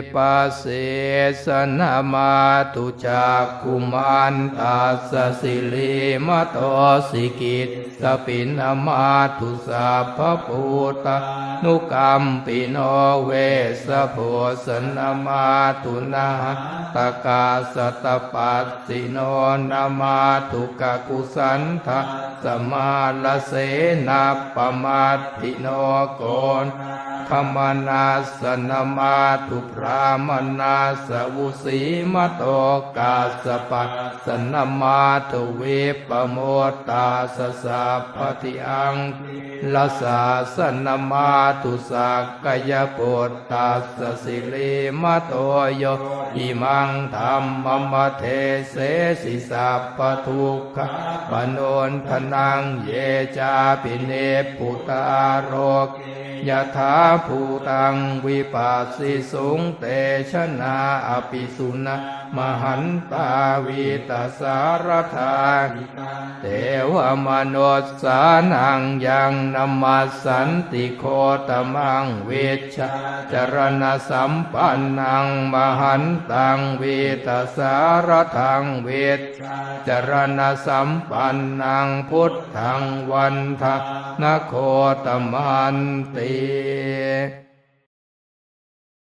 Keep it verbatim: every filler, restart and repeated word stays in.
Vipassissa namatthu cakkhumantassa sirīmato, sikissapi namatthu sabbabhūtānukampino, vessabhussa namatthu nhātakassa tapassino, namatthu kakusandhassa mārasenappamaddino, konāgamanassa namatthu brāhmaṇassa vusīmato, kassapassa namatthu vippamuttassa, sabbadhi aṅgīrasassa namatthu sakyaputtassa sirīmato, yo imaṃ dhammamadesesi sabbadukkhāpanūdanaṃ. Ye cāpi nibbutā loke yathābhūtaṃ vipassisuṃ, te janā apisuṇā mahantā vītasāradā. Devamanussānaṃ yaṃ namassanti gotamaṃ, vijjācaraṇasampannaṃ mahantaṃ vītasāradaṃ, vijjācaraṇasampannaṃ buddhaṃ vandāma gotamanti.